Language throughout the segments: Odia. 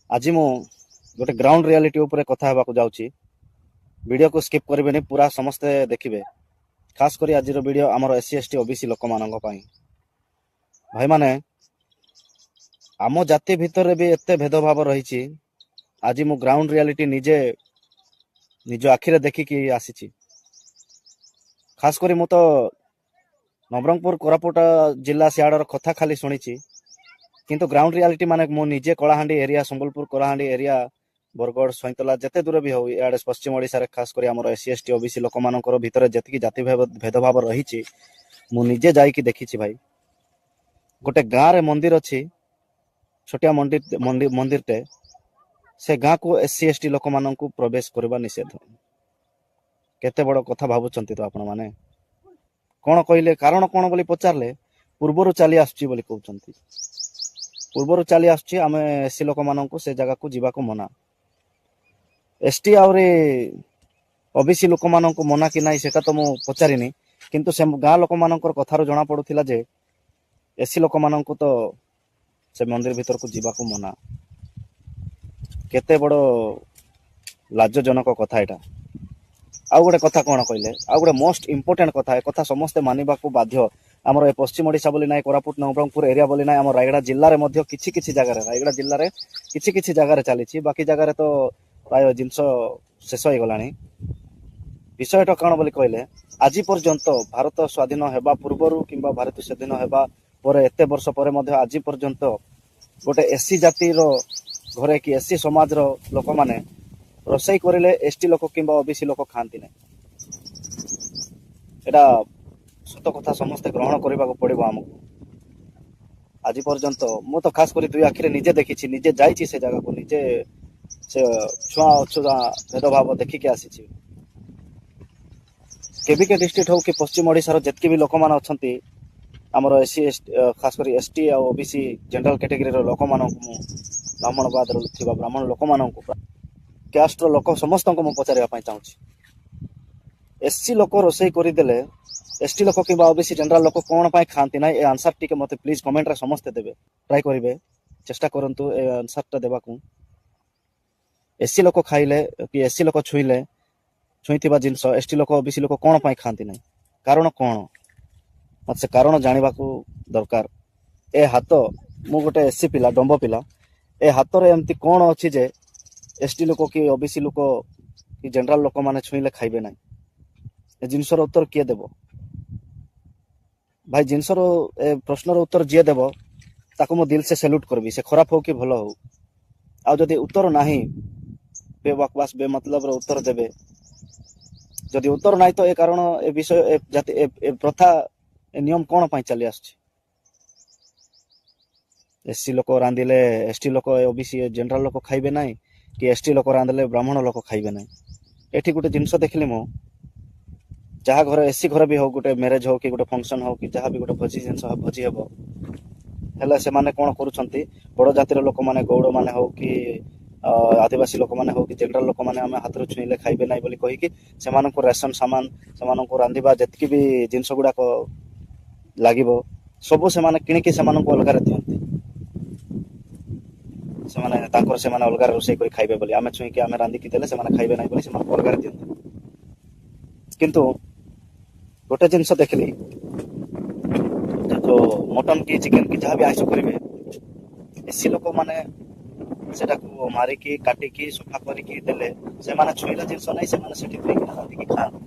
ଆଜି ମୁଁ ଗୋଟେ ଗ୍ରାଉଣ୍ଡ ରିଆଲିଟି ଉପରେ କଥା ହେବାକୁ ଯାଉଛି। ଭିଡ଼ିଓକୁ ସ୍କିପ୍ କରିବେନି, ପୁରା ସମସ୍ତେ ଦେଖିବେ। ଖାସ କରି ଆଜିର ଭିଡ଼ିଓ ଆମର S C, S T, OBC ଲୋକମାନଙ୍କ ପାଇଁ। ଭାଇମାନେ, ଆମ ଜାତି ଭିତରେ ବି ଏତେ ଭେଦଭାବ ରହିଛି, ଆଜି ମୁଁ ଗ୍ରାଉଣ୍ଡ ରିଆଲିଟି ନିଜେ ନିଜ ଆଖିରେ ଦେଖିକି ଆସିଛି। ଖାସ କରି ମୁଁ ତ ନବରଙ୍ଗପୁର, କୋରାପୁଟ ଜିଲ୍ଲା ସିଆଡ଼ର କଥା ଖାଲି ଶୁଣିଛି, କିନ୍ତୁ ଗ୍ରାଉଣ୍ଡ ରିଆଲିଟି ମାନେ ମୁଁ ନିଜେ କଳାହାଣ୍ଡି ଏରିଆ, ସମ୍ବଲପୁର କଳାହାଣ୍ଡି ଏରିଆ, ବରଗଡ଼, ସଇଁତଲା, ଯେତେ ଦୂର ବି ହଉ, ଇଆଡ଼େ ପଶ୍ଚିମ ଓଡ଼ିଶାରେ ଖାସ କରି ଆମର S C, S T, OBC ଲୋକମାନଙ୍କର ଭିତରେ ଯେତିକି ଜାତି ଭେଦଭାବ ରହିଛି, ମୁଁ ନିଜେ ଯାଇକି ଦେଖିଛି। ଭାଇ, ଗୋଟେ ଗାଁରେ ମନ୍ଦିର ଅଛି, ଛୋଟିଆ ମନ୍ଦିରଟେ। ସେ ଗାଁକୁ ଏସ୍ ସି, ଏସ୍ ଟି ଲୋକମାନଙ୍କୁ ପ୍ରବେଶ କରିବା ନିଷେଧ। କେତେ ବଡ଼ କଥା ଭାବୁଛନ୍ତି ତ ଆପଣମାନେ? କ'ଣ କହିଲେ, କାରଣ କ'ଣ ବୋଲି ପଚାରିଲେ, ପୂର୍ବରୁ ଚାଲି ଆସୁଛି ବୋଲି କହୁଛନ୍ତି। ପୂର୍ବରୁ ଚାଲି ଆସୁଛି, ଆମେ ଏସ୍ ସି ଲୋକମାନଙ୍କୁ ସେ ଜାଗାକୁ ଯିବାକୁ ମନା। ଏସ୍ ଟି ଆହୁରି ଓବିସି ଲୋକମାନଙ୍କୁ ମନା କି ନାହିଁ, ସେଟା ତ ମୁଁ ପଚାରିନି, କିନ୍ତୁ ସେ ଗାଁ ଲୋକମାନଙ୍କର କଥାରୁ ଜଣା ପଡୁଥିଲା ଯେ ଏସ୍ ସି ଲୋକମାନଙ୍କୁ ତ ସେ ମନ୍ଦିର ଭିତରକୁ ଯିବାକୁ ମନା। କେତେ ବଡ଼ ଲାଜଜନକ କଥା ଏଇଟା। ଆଉ ଗୋଟେ କଥା କ'ଣ କହିଲେ, ଆଉ ଗୋଟେ ମୋଷ୍ଟ ଇମ୍ପୋର୍ଟାଣ୍ଟ କଥା, ଏ କଥା ସମସ୍ତେ ମାନିବାକୁ ବାଧ୍ୟ। ଆମର ଏ ପଶ୍ଚିମ ଓଡ଼ିଶା ବୋଲି ନାହିଁ, କୋରାପୁଟ ନବରଙ୍ଗପୁର ଏରିଆ ବୋଲି ନାହିଁ, ଆମ ରାୟଗଡ଼ା ଜିଲ୍ଲାରେ ମଧ୍ୟ କିଛି କିଛି ଜାଗାରେ, ରାୟଗଡ଼ା ଜିଲ୍ଲାରେ କିଛି କିଛି ଜାଗାରେ ଚାଲିଛି। ବାକି ଜାଗାରେ ତ ପ୍ରାୟ ଜିନିଷ ଶେଷ ହେଇଗଲାଣି। ବିଷୟଟା କ'ଣ ବୋଲି କହିଲେ, ଆଜି ପର୍ଯ୍ୟନ୍ତ ଭାରତ ସ୍ୱାଧୀନ ହେବା ପୂର୍ବରୁ କିମ୍ବା ଭାରତ ସ୍ୱାଧୀନ ହେବା ପରେ, ଏତେ ବର୍ଷ ପରେ ମଧ୍ୟ ଆଜି ପର୍ଯ୍ୟନ୍ତ ଗୋଟେ ଏସ୍ ସି ଜାତିର ଘରେ କି ଏସ୍ ସି ସମାଜର ଲୋକମାନେ ରୋଷେଇ କରିଲେ ଏସ୍ ଟି ଲୋକ କିମ୍ବା ଓବିସି ଲୋକ ଖାଆନ୍ତି ନାହିଁ। ଏଇଟା ସତ କଥା, ସମସ୍ତେ ଗ୍ରହଣ କରିବାକୁ ପଡ଼ିବ ଆମକୁ। ଆଜି ପର୍ଯ୍ୟନ୍ତ ମୁଁ ତ ଖାସ କରି ଦୁଇ ଆଖିରେ ନିଜେ ଦେଖିଛି, ନିଜେ ଯାଇଛି ସେ ଜାଗାକୁ, ନିଜେ ସେ ଛୁଆଁ ଅଛୁଆଁ ଭେଦଭାବ ଦେଖିକି ଆସିଛି। କେବିକେ ଡିଷ୍ଟ୍ରିକ୍ଟ ହଉ କି ପଶ୍ଚିମ ଓଡ଼ିଶାର ଯେତିକି ବି ଲୋକମାନେ ଅଛନ୍ତି, ଆମର ଏସ୍ ସି, ଏସ୍, ଖାସ କରି ଏସ୍ ଟି ଆଉ ଓବିସି ଜେନେରାଲ କ୍ୟାଟେଗୋରୀର ଲୋକମାନଙ୍କୁ, ମୁଁ ବ୍ରାହ୍ମଣବାଦର ଥିବା ବ୍ରାହ୍ମଣ ଲୋକମାନଙ୍କୁ, କ୍ୟାଷ୍ଟର ଲୋକ ସମସ୍ତଙ୍କୁ ମୁଁ ପଚାରିବା ପାଇଁ ଚାହୁଁଛି, ଏସ୍ ସି ଲୋକ ରୋଷେଇ କରିଦେଲେ ଏସ୍ ଟି ଲୋକ କିମ୍ବା ଓବିସି ଜେନେରାଲ ଲୋକ କ'ଣ ପାଇଁ ଖାଆନ୍ତି ନାହିଁ? ଏ ଆନ୍ସର ଟିକେ ମୋତେ ପ୍ଲିଜ୍ କମେଣ୍ଟରେ ସମସ୍ତେ ଦେବେ। ଟ୍ରାଏ କରିବେ, ଚେଷ୍ଟା କରନ୍ତୁ ଏ ଆନ୍ସରଟା ଦେବାକୁ। ଏସ୍ ସି ଲୋକ ଖାଇଲେ କି ଏସ୍ ସି ଲୋକ ଛୁଇଁଲେ, ଛୁଇଁଥିବା ଜିନିଷ ଏସ୍ ଟି ଲୋକ, ଓବିସି ଲୋକ କ'ଣ ପାଇଁ ଖାଆନ୍ତି ନାହିଁ? କାରଣ କ'ଣ? ମୋତେ ସେ କାରଣ ଜାଣିବାକୁ ଦରକାର। ଏ ହାତ, ମୁଁ ଗୋଟେ ଏସ୍ ସି ପିଲା, ଡମ୍ବ ପିଲା, ଏ ହାତରେ ଏମିତି କ'ଣ ଅଛି ଯେ ଏସ୍ ଟି ଲୋକ କି ଓବିସି ଲୋକ କି ଜେନେରାଲ ଲୋକମାନେ ଛୁଇଁଲେ ଖାଇବେ ନାହିଁ? ଏ ଜିନିଷର ଉତ୍ତର କିଏ ଦେବ ଭାଇ? ଜିନିଷର ଏ ପ୍ରଶ୍ନର ଉତ୍ତର ଯିଏ ଦେବ, ତାକୁ ମୁଁ दिल से ସେଲ୍ୟୁଟ୍ କରିବି, ସେ ଖରାପ ହଉ କି ଭଲ ହଉ। ଆଉ ଯଦି ଉତ୍ତର ନାହିଁ, ବେବକବାସ ବେମତଲବର ଉତ୍ତର ଦେବେ, ଯଦି ଉତ୍ତର ନାହିଁ ତ ଏ କାରଣ, ଏ ବିଷୟ, ଏ ଜାତି, ଏ ପ୍ରଥା, ଏ ନିୟମ କ'ଣ ପାଇଁ ଚାଲି ଆସୁଛି? ଏସ୍ ସି ଲୋକ ରାନ୍ଧିଲେ ଏସ୍ ଟି ଲୋକ, ଓବିସି, ଜେନେରାଲ ଲୋକ ଖାଇବେ ନାହିଁ କି ଏସ୍ ଟି ଲୋକ ରାନ୍ଧିଲେ ବ୍ରାହ୍ମଣ ଲୋକ ଖାଇବେ ନାହିଁ? ଏଠି ଗୋଟେ ଜିନିଷ ଦେଖିଲି ମୁଁ, ଯାହା ଘରେ ଏସ୍ ସି ଘରେ ବି ହଉ, ଗୋଟେ ମ୍ୟାରେଜ ହଉ କି ଗୋଟେ ଫଙ୍କସନ ହଉ କି ଯାହା ବି ଗୋଟେ ଭୋଜି ଜିନିଷ ଭୋଜି ହେବ ହେଲେ, ସେମାନେ କ'ଣ କରୁଛନ୍ତି? ବଡ଼ ଜାତିର ଲୋକମାନେ, ଗୌଡ଼ମାନେ ହଉ କି ଆଦିବାସୀ ଲୋକମାନେ ହଉ କି ଜେନେରାଲ ଲୋକମାନେ, ଆମେ ହାତରୁ ଛୁଇଁଲେ ଖାଇବେ ନାହିଁ ବୋଲି କହିକି ସେମାନଙ୍କୁ ରାସନ ସାମାନ, ସେମାନଙ୍କୁ ରାନ୍ଧିବା ଯେତିକି ବି ଜିନିଷ ଗୁଡ଼ାକ ଲାଗିବ, ସବୁ ସେମାନେ କିଣିକି ସେମାନଙ୍କୁ ଅଲଗାରେ ଦିଅନ୍ତି। ସେମାନେ ତାଙ୍କର ସେମାନେ ଅଲଗାରେ ରୋଷେଇ କରି ଖାଇବେ ବୋଲି, ଆମେ ଛୁଇଁକି ଆମେ ରାନ୍ଧିକି ଦେଲେ ସେମାନେ ଖାଇବେ ନାହିଁ ବୋଲି ସେମାନଙ୍କୁ ଅଲଗାରେ ଦିଅନ୍ତି। କିନ୍ତୁ ଗୋଟେ ଜିନିଷ ଦେଖିଲି, ଯୋଉ ମଟନ କି ଚିକେନ କି ଯାହା ବି ଆଇଁଷ କରିବେ, ଏସ୍ ସି ଲୋକମାନେ ସେଟାକୁ ମାରିକି, କାଟିକି, ସଫା କରିକି ଦେଲେ ସେମାନେ ଛୁଇଁଲା ଜିନିଷ ନାହିଁ, ସେମାନେ ସେଠି ଧୋଇକିନା ରାନ୍ଧିକି ଖାଆନ୍ତି।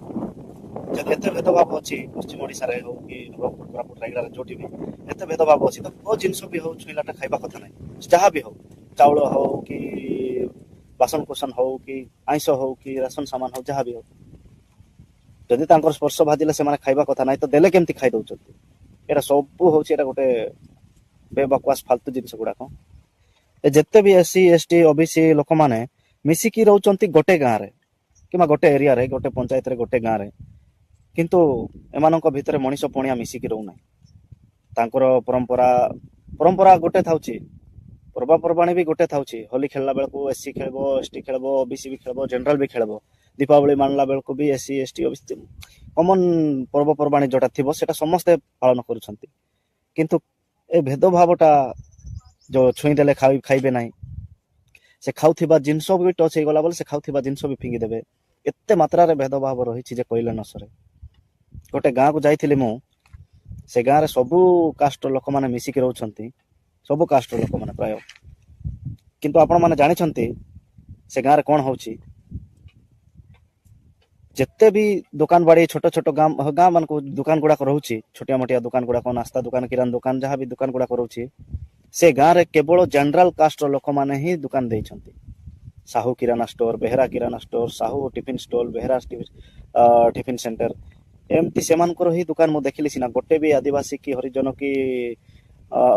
ଯଦି ଏତେ ଭେଦଭାବ ଅଛି ପଶ୍ଚିମ ଓଡ଼ିଶାରେ ହଉ କି ନବରଙ୍ଗପୁର, କୋରାପୁଟ, ରାୟଗଡ଼ାରେ ଯୋଉଠି ବି ଏତେ ଭେଦଭାବ ଅଛି, ତ କୋଉ ଜିନିଷ ବି ହଉ ଛୁଇଁଲାଟା ଖାଇବା କଥା ନାହିଁ। ଯାହା ବି ହଉ, ଚାଉଳ ହଉ କି ବାସନ କୁସନ ହଉ କି ଆଇଁଷ ହଉ କି ରାସନ ସାମାନ ହଉ, ଯାହା ବି ହଉ, ଯଦି ତାଙ୍କର ସ୍ପର୍ଶ ବାଜିଲେ ସେମାନେ ଖାଇବା କଥା ନାହିଁ, ତ ଦେଲେ କେମିତି ଖାଇ ଦଉଛନ୍ତି? ଏଇଟା ସବୁ ହଉଛି, ଏଇଟା ଗୋଟେ ବେବକବାସ ଫାଲତୁ ଜିନିଷ ଗୁଡାକ। ଏ ଯେତେ ବି S C, S T, OBC ଲୋକମାନେ ମିଶିକି ରହୁଛନ୍ତି ଗୋଟେ ଗାଁରେ କିମ୍ବା ଗୋଟେ ଏରିଆରେ, ଗୋଟେ ପଞ୍ଚାୟତରେ, ଗୋଟେ ଗାଁରେ, କିନ୍ତୁ ଏମାନଙ୍କ ଭିତରେ ମଣିଷ ପଣିଆ ମିଶିକି ରହୁନାହିଁ। ତାଙ୍କର ପରମ୍ପରା ଗୋଟେ ଥାଉଛି, ପର୍ବପର୍ବାଣୀ ବି ଗୋଟେ ଥାଉଛି। ହୋଲି ଖେଳିଲା ବେଳକୁ ଏସ୍ ସି ଖେଳିବ, ଏସ୍ ଟି ଖେଳିବ, ଓବିସି ବି ଖେଳିବ, ଜେନେରାଲ ବି ଖେଳିବ। ଦୀପାବଳି ମାନିଲା ବେଳକୁ ବି S C, S T, OBC, common ପର୍ବପର୍ବାଣୀ ଯୋଉଟା ଥିବ, ସେଟା ସମସ୍ତେ ପାଳନ କରୁଛନ୍ତି। କିନ୍ତୁ ଏ ଭେଦଭାବଟା ଯୋଉ ଛୁଇଁ ଦେଲେ ଖାଇବେ ନାହିଁ, ସେ ଖାଉଥିବା ଜିନିଷ ବି ଟଚ୍ ହେଇଗଲା ବୋଲେ ସେ ଖାଉଥିବା ଜିନିଷ ବି ଫିଙ୍ଗିଦେବେ। ଏତେ ମାତ୍ରାରେ ଭେଦଭାବ ରହିଛି ଯେ କହିଲେ ନ ସରେ। ଗୋଟେ ଗାଁକୁ ଯାଇଥିଲି ମୁଁ, ସେ ଗାଁରେ ସବୁ କାଷ୍ଟର ଲୋକମାନେ ମିଶିକି ରହୁଛନ୍ତି, ସବୁ କାଷ୍ଟର ଲୋକମାନେ ପ୍ରାୟ। କିନ୍ତୁ ଆପଣମାନେ ଜାଣିଛନ୍ତି ସେ ଗାଁରେ କ'ଣ ହେଉଛି? ଯେତେ ବି ଦୋକାନ ବାଡ଼ି, ଛୋଟ ଛୋଟ ଗାଁ ଗାଁ ମାନଙ୍କୁ ଦୋକାନ ଗୁଡ଼ାକ ରହୁଛି, ଛୋଟିଆ ମୋଟିଆ ଦୋକାନ ଗୁଡ଼ାକ, ନାସ୍ତା ଦୋକାନ, କିରାନ ଦୋକାନ, ଯାହା ବି ଦୋକାନ ଗୁଡ଼ାକ ରହୁଛି, ସେ ଗାଁରେ କେବଳ ଜେନେରାଲ କାଷ୍ଟର ଲୋକମାନେ ହିଁ ଦୋକାନ ଦେଇଛନ୍ତି। Sahu kirana store, Behera kirana store, Sahu tiffin stall, Behera tiffin centre, ଏମିତି ସେମାନଙ୍କର ହିଁ ଦୋକାନ ମୁଁ ଦେଖିଲି ସିନା, ଗୋଟେ ବି ଆଦିବାସୀ କି ହରିଜନ କି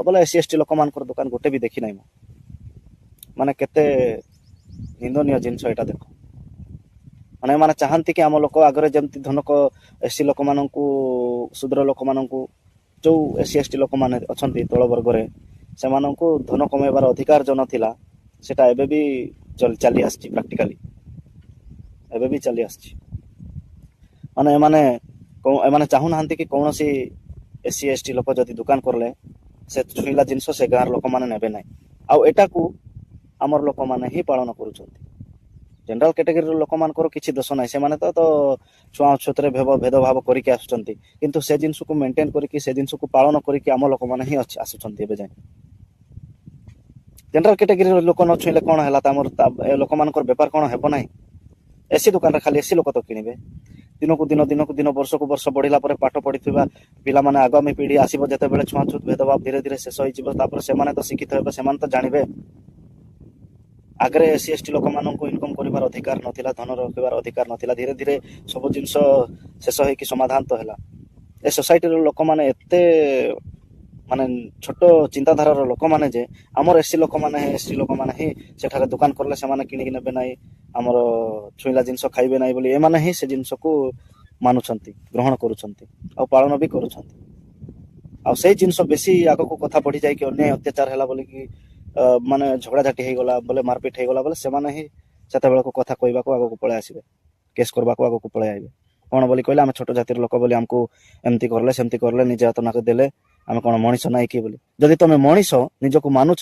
ବୋଲେ ଏସ୍ ସି, ଏସ୍ ଟି ଲୋକମାନଙ୍କର ଦୋକାନ ଗୋଟେ ବି ଦେଖିନାହିଁ ମୁଁ। ମାନେ କେତେ ନିନ୍ଦନୀୟ ଜିନିଷ ଏଇଟା ଦେଖ। ମାନେ ଏମାନେ ଚାହାନ୍ତି କି ଆମ ଲୋକ ଆଗରେ ଯେମିତି ଧନକ ଏସ୍ ସି ଲୋକମାନଙ୍କୁ, ଶୂଦ୍ର ଲୋକମାନଙ୍କୁ, ଯୋଉ ଏସ୍ ସି, ଏସ୍ ଟି ଲୋକମାନେ ଅଛନ୍ତି ତଳ ବର୍ଗରେ, ସେମାନଙ୍କୁ ଧନ କମେଇବାର ଅଧିକାର ଯୋଉ ନଥିଲା, ସେଟା ଏବେ ବି ଚାଲି ଆସିଛି, ପ୍ରାକ୍ଟିକାଲି ଏବେ ବି ଚାଲି ଆସିଛି। ମାନେ ଏମାନେ ଚାହୁଁନାହାନ୍ତି କି କୌଣସି ଏସ୍ ସି, ଏସ୍ ଟି ଲୋକ ଯଦି ଦୋକାନ କଲେ, ସେ ଛୁଇଁଲା ଜିନିଷ ସେ ଗାଁର ଲୋକମାନେ ନେବେ ନାହିଁ। ଆଉ ଏଟାକୁ ଆମର ଲୋକମାନେ ହିଁ ପାଳନ କରୁଛନ୍ତି। ଜେନେରାଲ କ୍ୟାଟେଗୋରୀର ଲୋକମାନଙ୍କର କିଛି ଦୋଷ ନାହିଁ, ସେମାନେ ତ ଛୁଆଁଅଛୁତରେ ଭେଦଭାବ କରିକି ଆସୁଛନ୍ତି। କିନ୍ତୁ ସେ ଜିନିଷକୁ ମେଣ୍ଟେନ୍ କରିକି, ସେ ଜିନିଷକୁ ପାଳନ କରିକି ଆମ ଲୋକମାନେ ହିଁ ଆସୁଛନ୍ତି ଏବେ ଯାଏଁ। ଜେନେରାଲ କ୍ୟାଟେଗୋରୀର ଲୋକ ନ ଛୁଇଁଲେ କ'ଣ ହେଲା? ଆମର ଲୋକମାନଙ୍କର ବେପାର କ'ଣ ହେବ ନାହିଁ? ଏସି ଦୋକାନରେ ଖାଲି ଏସି ଲୋକ ତ କିଣିବେ। ଦିନକୁ ଦିନ, ଦିନକୁ ଦିନ, ବର୍ଷକୁ ବର୍ଷ ବଢିଲା ପରେ ପାଠ ପଢିଥିବା ପିଲାମାନେ, ଆଗାମୀ ପିଢି ଆସିବ ଯେତେବେଳେ, ଛୁଆଁଛୁତ ଭେଦଭାବ ଧୀରେ ଧୀରେ ଶେଷ ହେଇଯିବ। ତାପରେ ସେମାନେ ତ ଶିକ୍ଷିତ ହେବେ, ସେମାନେ ତ ଜାଣିବେ। ଆଗରେ ଏସ୍ ସି, ଏସ୍ ଟି ଲୋକମାନଙ୍କୁ ଇନକମ୍ କରିବାର ଅଧିକାର ନଥିଲା, ଧନ ରଖିବାର ଅଧିକାର ନଥିଲା। ଧୀରେ ଧୀରେ ସବୁ ଜିନିଷ ଶେଷ ହେଇକି ସମାଧାନ ତ ହେଲା। ଏ ସୋସାଇଟିର ଲୋକମାନେ ଏତେ ମାନେ ଛୋଟ ଚିନ୍ତାଧାରାର ଲୋକମାନେ ଯେ ଆମର ଏସ୍ ସି ଲୋକମାନେ, ଏସ୍ ଟି ଲୋକମାନେ ହିଁ ସେଠାରେ ଦୋକାନ କଲେ ସେମାନେ କିଣିକି ନେବେ ନାହିଁ, ଆମର ଛୁଇଁଲା ଜିନିଷ ଖାଇବେ ନାହିଁ ବୋଲି ଏମାନେ ହିଁ ସେ ଜିନିଷକୁ ମାନୁଛନ୍ତି, ଗ୍ରହଣ କରୁଛନ୍ତି ଆଉ ପାଳନ ବି କରୁଛନ୍ତି। ଆଉ ସେଇ ଜିନିଷ ବେଶୀ ଆଗକୁ କଥା ବଢି ଯାଇକି ଅନ୍ୟାୟ ଅତ୍ୟାଚାର ହେଲା ବୋଲିକି, ମାନେ ଝଗଡ଼ାଝାଟି ହେଇଗଲା ବୋଲେ, ମାରପିଟ ହେଇଗଲା ବୋଲେ, ସେମାନେ ହିଁ ସେତେବେଳକୁ କଥା କହିବାକୁ ଆଗକୁ ପଳେଇ ଆସିବେ, କେସ୍ କରିବାକୁ ଆଗକୁ ପଳେଇ ଆସିବେ। କ'ଣ ବୋଲି କହିଲେ, ଆମେ ଛୋଟ ଜାତିର ଲୋକ ବୋଲି ଆମକୁ ଏମିତି କରିଲେ, ସେମିତି କରିଲେ, ନିର୍ଯାତନା ଦେଲେ, ଆମେ କ'ଣ ମଣିଷ ନାଇଁ କି ବୋଲି। ଯଦି ତମେ ମଣିଷ ନିଜକୁ ମାନୁଛ,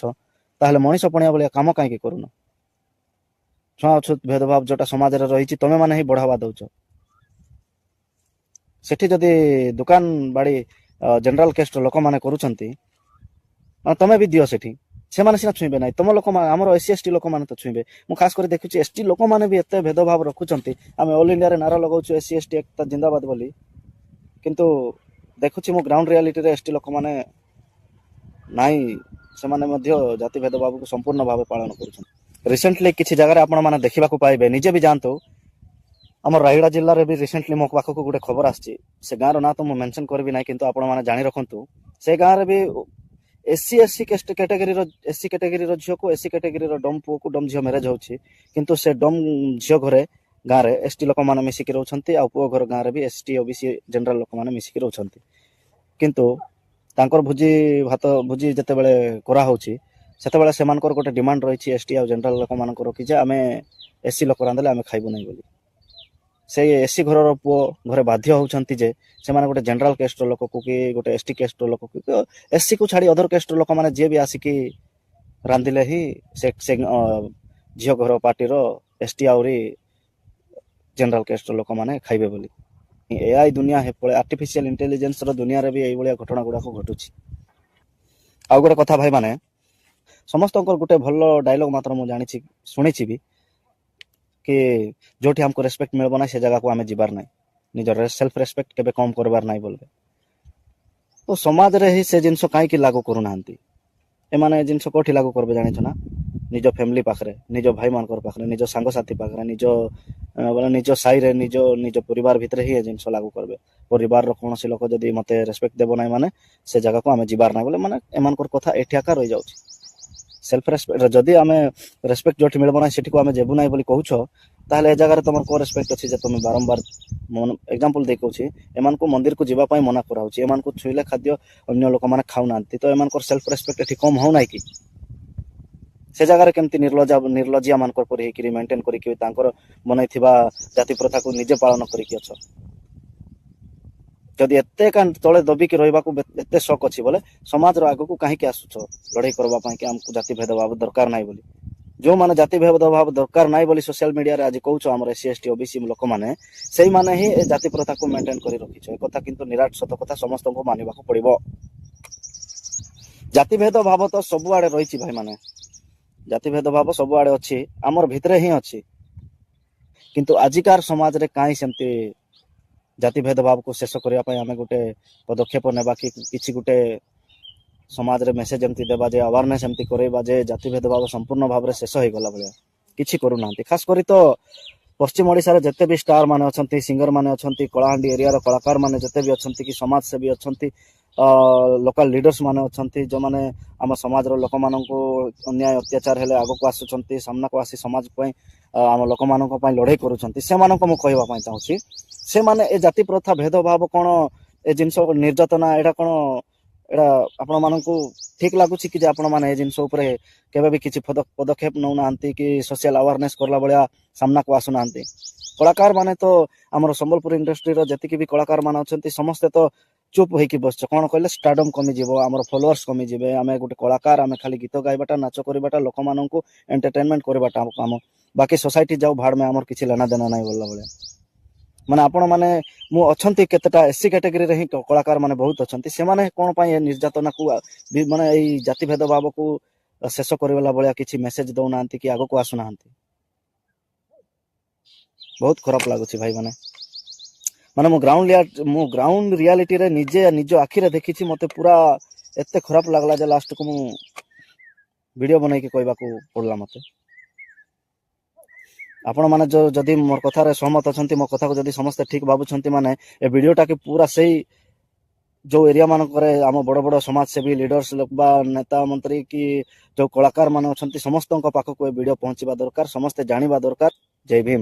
ତାହେଲେ ମଣିଷ ପଣିଆ ଭଳିଆ କାମ କାହିଁକି କରୁନ? ଛୁଆଁଅଛୁତ ଭେଦଭାବ ଯୋଉଟା ସମାଜରେ ରହିଛି, ତମେ ମାନେ ହିଁ ବଢାବା ଦଉଛ। ସେଠି ଯଦି ଦୋକାନ ବାଡ଼ି ଜେନେରାଲ କାଷ୍ଟର ଲୋକମାନେ କରୁଛନ୍ତି, ତମେ ବି ଦିଅ ସେଠି। ସେମାନେ ସିନା ଛୁଇଁବେ ନାହିଁ, ତମ ଲୋକମାନେ, ଆମର ଏସ୍ ସି, ଏସ୍ ଟି ଲୋକମାନେ ତ ଛୁଇଁବେ। ମୁଁ ଖାସ କରି ଦେଖୁଛି, ଏସ୍ ଟି ଲୋକମାନେ ବି ଏତେ ଭେଦଭାବ ରଖୁଛନ୍ତି। ଆମେ ଅଲ୍ ଇଣ୍ଡିଆରେ ନାରା ଲଗାଉଛୁ ଏସ୍ ସି, ଏସ୍ ଟି ଏକତା ଜିନ୍ଦାବାଦ ବୋଲି, କିନ୍ତୁ ଦେଖୁଛି ମୁଁ ଗ୍ରାଉଣ୍ଡ ରିଆଲିଟିରେ ଏସ୍ ଟି ଲୋକମାନେ ନାହିଁ, ସେମାନେ ମଧ୍ୟ ଜାତି ଭେଦଭାବକୁ ସମ୍ପୂର୍ଣ୍ଣ ଭାବେ ପାଳନ କରୁଛନ୍ତି। ରିସେଣ୍ଟଲି କିଛି ଜାଗାରେ ଆପଣମାନେ ଦେଖିବାକୁ ପାଇବେ, ନିଜେ ବି ଯାଆନ୍ତୁ। ଆମର ରାୟଗଡ଼ା ଜିଲ୍ଲାରେ ବି ରିସେଣ୍ଟଲି ମୋ ପାଖକୁ ଗୋଟେ ଖବର ଆସିଛି। ସେ ଗାଁର ନାଁ ତ ମୁଁ ମେନସନ୍ କରିବି ନାହିଁ, କିନ୍ତୁ ଆପଣମାନେ ଜାଣି ରଖନ୍ତୁ, ସେ ଗାଁରେ ବି ଏସ୍ ସି କ୍ୟାଟେଗୋରୀର, ଏସ୍ ସି କ୍ୟାଟେଗୋରୀର ଝିଅକୁ, ଏସ୍ ସି କ୍ୟାଟେଗୋରୀର ଡମ୍ ପୁଅକୁ ଡମ୍ ଝିଅ ମ୍ୟାରେଜ ହେଉଛି। କିନ୍ତୁ ସେ ଡମ୍ ଝିଅ ଘରେ ଗାଁରେ ଏସ୍ ଟି ଲୋକମାନେ ମିଶିକି ରହୁଛନ୍ତି ଆଉ ପୁଅ ଘର ଗାଁରେ ବି ଏସ୍ ଟି, ଓ ବି ସି, ଜେନେରାଲ ଲୋକମାନେ ମିଶିକି ରହୁଛନ୍ତି। କିନ୍ତୁ ତାଙ୍କର ଭୋଜି ଭାତ, ଭୋଜି ଯେତେବେଳେ କରାହଉଛି, ସେତେବେଳେ ସେମାନଙ୍କର ଗୋଟେ ଡିମାଣ୍ଡ ରହିଛି ଏସ୍ ଟି ଆଉ ଜେନେରାଲ ଲୋକମାନଙ୍କର କି ଯେ ଆମେ ଏସ୍ ସି ଲୋକ ରାନ୍ଧିଲେ ଆମେ ଖାଇବୁ ନାହିଁ ବୋଲି। ସେଇ ଏସ୍ ସି ଘରର ପୁଅ ଘରେ ବାଧ୍ୟ ହେଉଛନ୍ତି ଯେ ସେମାନେ ଗୋଟେ ଜେନେରାଲ କାଷ୍ଟର ଲୋକକୁ କି ଗୋଟେ ଏସ୍ ଟି କାଷ୍ଟର ଲୋକକୁ, ଏସ୍ ସି କୁ ଛାଡ଼ି ଅଦର କାଷ୍ଟର ଲୋକମାନେ ଯିଏ ବି ଆସିକି ରାନ୍ଧିଲେ ହିଁ ସେ ଝିଅ ଘର ପାର୍ଟିର ଏସ୍ ଟି ଆହୁରି ଜେନେରାଲ କାଷ୍ଟର ଲୋକମାନେ ଖାଇବେ ବୋଲି। ଏଆଇ ଦୁନିଆ ପଳେ, ଆର୍ଟିଫିସିଆଲ ଇଣ୍ଟେଲିଜେନ୍ସର ଦୁନିଆରେ ବି ଏଇଭଳିଆ ଘଟଣା ଗୁଡ଼ାକ ଘଟୁଛି। ଆଉ ଗୋଟେ କଥା ଭାଇମାନେ, ସମସ୍ତଙ୍କର ଗୋଟେ ଭଲ ଡାଇଲଗ ମାତ୍ର ମୁଁ ଜାଣିଛି, ଶୁଣିଛି ବି କି ଯୋଉଠି ଆମକୁ ରେସପେକ୍ଟ ମିଳିବ ନାହିଁ, ସେ ଜାଗାକୁ ଆମେ ଯିବାର ନାହିଁ, ନିଜର ସେଲ୍ଫ ରେସପେକ୍ଟ କେବେ କମ୍ କରିବାର ନାହିଁ ବୋଲବେ। ତ ସମାଜରେ ହିଁ ସେ ଜିନିଷ କାହିଁକି ଲାଗୁ କରୁନାହାନ୍ତି ଏମାନେ? ଏ ଜିନିଷ କୋଉଠି ଲାଗୁ କରିବେ ଜାଣିଛ ନା? ନିଜ ଫ୍ୟାମିଲି ପାଖରେ, ନିଜ ଭାଇମାନଙ୍କର ପାଖରେ, ନିଜ ସାଙ୍ଗସାଥି ପାଖରେ, ନିଜ ବୋଲେ ନିଜ ସାହିରେ, ନିଜ ନିଜ ପରିବାର ଭିତରେ ହିଁ ଏ ଜିନିଷ ଲାଗୁ କରିବେ। ପରିବାରର କୌଣସି ଲୋକ ଯଦି ମତେ ରେସପେକ୍ଟ ଦେବ ନାହିଁ, ମାନେ ସେ ଜାଗାକୁ ଆମେ ଯିବାର ନାହିଁ ବୋଲେ, ମାନେ ଏମାନଙ୍କର କଥା ଏଠି ଏକା ରହିଯାଉଛି। ସେଲ୍ଫ ରେସପେକ୍ଟ, ଯଦି ଆମେ ରେସପେକ୍ଟ ଯୋଉଠି ମିଳିବ ନାହିଁ, ସେଠିକୁ ଆମେ ଯିବୁ ନାହିଁ ବୋଲି କହୁଛ, ତାହେଲେ ଏ ଜାଗାରେ ତମର କୋଉ ରେସପେକ୍ଟ ଅଛି ଯେ ତମେ ବାରମ୍ବାର, ଏକ୍ଜାମ୍ପଲ ଦେଇ କହୁଛି, ଏମାନଙ୍କୁ ମନ୍ଦିରକୁ ଯିବା ପାଇଁ ମନା କରାହଉଛି, ଏମାନଙ୍କୁ ଛୁଇଁଲେ ଖାଦ୍ୟ ଅନ୍ୟ ଲୋକମାନେ ଖାଉନାହାନ୍ତି, ତ ଏମାନଙ୍କର ସେଲ୍ଫ ରେସପେକ୍ଟ ଏଠି କମ୍ ହଉନାହିଁ କି? ସେ ଜାଗାରେ କେମିତି ନିର୍ଲଜିଆ ମାନଙ୍କର ପରି ହେଇକିରି ମେଣ୍ଟେନ୍ କରିକି ତାଙ୍କର ବନେଇଥିବା ଜାତି ପ୍ରଥାକୁ ନିଜେ ପାଳନ କରିକି ଅଛ? ଯଦି ଏତେ ତଳେ ଦବିକି ରହିବାକୁ ଏତେ ଶକ ଅଛି ବୋଲେ, ସମାଜର ଆଗକୁ କାହିଁକି ଆସୁଛ ଲଢେଇ କରିବା ପାଇଁ କି ଆମକୁ ଜାତି ଭେଦଭାବ ଦରକାର ନାହିଁ ବୋଲି? ଯେଉଁମାନେ ଜାତି ଭେଦଭାବ ଦରକାର ନାହିଁ ବୋଲି ସୋସିଆଲ ମିଡ଼ିଆରେ ଆଜି କହୁଛ, ଆମର S C, S T, OBC ଲୋକମାନେ, ସେଇମାନେ ହିଁ ଏ ଜାତି ପ୍ରଥାକୁ ମେଣ୍ଟେନ୍ କରି ରଖିଛ। ଏ କଥା କିନ୍ତୁ ନିରାଟ ସତ କଥା, ସମସ୍ତଙ୍କୁ ମାନିବାକୁ ପଡ଼ିବ। ଜାତି ଭେଦଭାବ ତ ସବୁଆଡ଼େ ରହିଛି ଭାଇମାନେ, ଜାତି ଭେଦଭାବ ସବୁଆଡ଼େ ଅଛି, ଆମର ଭିତରେ ହିଁ ଅଛି। କିନ୍ତୁ ଆଜିକାର ସମାଜରେ କାହିଁ ସେମିତି ଜାତି ଭେଦଭାବକୁ ଶେଷ କରିବା ପାଇଁ ଆମେ ଗୋଟେ ପଦକ୍ଷେପ ନେବା କି କିଛି ଗୋଟେ ସମାଜରେ ମେସେଜ ଏମିତି ଦେବା ଯେ, ଆୱାରନେସ୍ ଏମିତି କରେଇବା ଯେ ଜାତି ଭେଦଭାବ ସମ୍ପୂର୍ଣ୍ଣ ଭାବରେ ଶେଷ ହେଇଗଲା ଭଳିଆ, କିଛି କରୁନାହାନ୍ତି। ଖାସ କରି ତ ପଶ୍ଚିମ ଓଡ଼ିଶାରେ ଯେତେ ବି ଷ୍ଟାର ମାନେ ଅଛନ୍ତି, ସିଙ୍ଗର ମାନେ ଅଛନ୍ତି, କଳାହାଣ୍ଡି ଏରିଆର କଳାକାର ମାନେ ଯେତେ ବି ଅଛନ୍ତି କି ସମାଜସେବୀ ଅଛନ୍ତି, ଲୋକାଲ ଲିଡର୍ସ ମାନେ ଅଛନ୍ତି, ଯେଉଁମାନେ ଆମ ସମାଜର ଲୋକମାନଙ୍କୁ ଅନ୍ୟାୟ ଅତ୍ୟାଚାର ହେଲେ ଆଗକୁ ଆସୁଛନ୍ତି, ସାମ୍ନାକୁ ଆସି ସମାଜ ପାଇଁ, ଆମ ଲୋକମାନଙ୍କ ପାଇଁ ଲଢ଼େଇ କରୁଛନ୍ତି, ସେମାନଙ୍କୁ ମୁଁ କହିବା ପାଇଁ ଚାହୁଁଛି, ସେମାନେ ଏ ଜାତି ପ୍ରଥା ଭେଦଭାବ କ'ଣ, ଏ ଜିନିଷ ନିର୍ଯାତନା, ଏଇଟା କ'ଣ, ଏଇଟା ଆପଣମାନଙ୍କୁ ଠିକ ଲାଗୁଛି କି ଯେ ଆପଣମାନେ ଏ ଜିନିଷ ଉପରେ କେବେ ବି କିଛି ପଦକ୍ଷେପ ନେଉନାହାନ୍ତି କି ସୋସିଆଲ ଆୱାରନେସ୍ କଲା ଭଳିଆ ସାମ୍ନାକୁ ଆସୁନାହାନ୍ତି? କଳାକାର ମାନେ ତ, ଆମର ସମ୍ବଲପୁର ଇଣ୍ଡଷ୍ଟ୍ରିର ଯେତିକି ବି କଳାକାର ମାନେ ଅଛନ୍ତି, ସମସ୍ତେ ତ ଚୁପ୍ ହେଇକି ବସିଛ। କ'ଣ କହିଲେ, ଷ୍ଟାର୍ଡମ୍ କମିଯିବ, ଆମର ଫଲୋଅର୍ସ କମିଯିବେ। ଆମେ ଗୋଟେ କଳାକାର, ଆମେ ଖାଲି ଗୀତ ଗାଇବାଟା, ନାଚ କରିବାଟା, ଲୋକମାନଙ୍କୁ ଏଣ୍ଟରଟେନମେଣ୍ଟ କରିବାଟା ଆମ କାମ, ବାକି ସୋସାଇଟି ଯାଉ ଭାଡ଼ ମେ, ଆମର କିଛି ଲେନା ଦେନା ନାହିଁ ବୋଲା ଭଳିଆ। ମାନେ ଆପଣମାନେ ମୁଁ ଅଛନ୍ତି, କେତେଟା ଏସ୍ ସି କ୍ୟାଟେଗୋରୀରେ ହିଁ କଳାକାର ମାନେ ବହୁତ ଅଛନ୍ତି, ସେମାନେ କ'ଣ ପାଇଁ ଏ ନିର୍ଯାତନାକୁ ମାନେ ଏଇ ଜାତି ଭେଦଭାବକୁ ଶେଷ କରିଗଲା ଭଳିଆ କିଛି ମେସେଜ ଦଉନାହାନ୍ତି କି ଆଗକୁ ଆସୁନାହାନ୍ତି? ବହୁତ ଖରାପ ଲାଗୁଛି ଭାଇମାନେ। ମାନେ ମୁଁ ଗ୍ରାଉଣ୍ଡ ରିଆଲିଟିରେ ନିଜେ ନିଜ ଆଖିରେ ଦେଖିଛି। ମତେ ପୁରା ଏତେ ଖରାପ ଲାଗିଲା ଯେ ଲାଷ୍ଟକୁ ମୁଁ ଭିଡ଼ିଓ ବନେଇକି କହିବାକୁ ପଡ଼ିଲା ମତେ। ଆପଣମାନେ ଯୋଉ ଯଦି ମୋର କଥାରେ ସହମତ ଅଛନ୍ତି, ମୋ କଥାକୁ ଯଦି ସମସ୍ତେ ଠିକ ଭାବୁଛନ୍ତି, ମାନେ ଏ ଭିଡ଼ିଓଟାକି ପୁରା ସେଇ ଯୋଉ ଏରିଆ ମାନଙ୍କରେ ଆମ ବଡ଼ ବଡ଼ ସମାଜସେବୀ ଲିଡର୍ସ ବା ନେତା ମନ୍ତ୍ରୀ କି ଯୋଉ କଳାକାର ମାନେ ଅଛନ୍ତି, ସମସ୍ତଙ୍କ ପାଖକୁ ଏ ଭିଡ଼ିଓ ପହଞ୍ଚିବା ଦରକାର, ସମସ୍ତେ ଜାଣିବା ଦରକାର। ଜୟ ଭୀମ।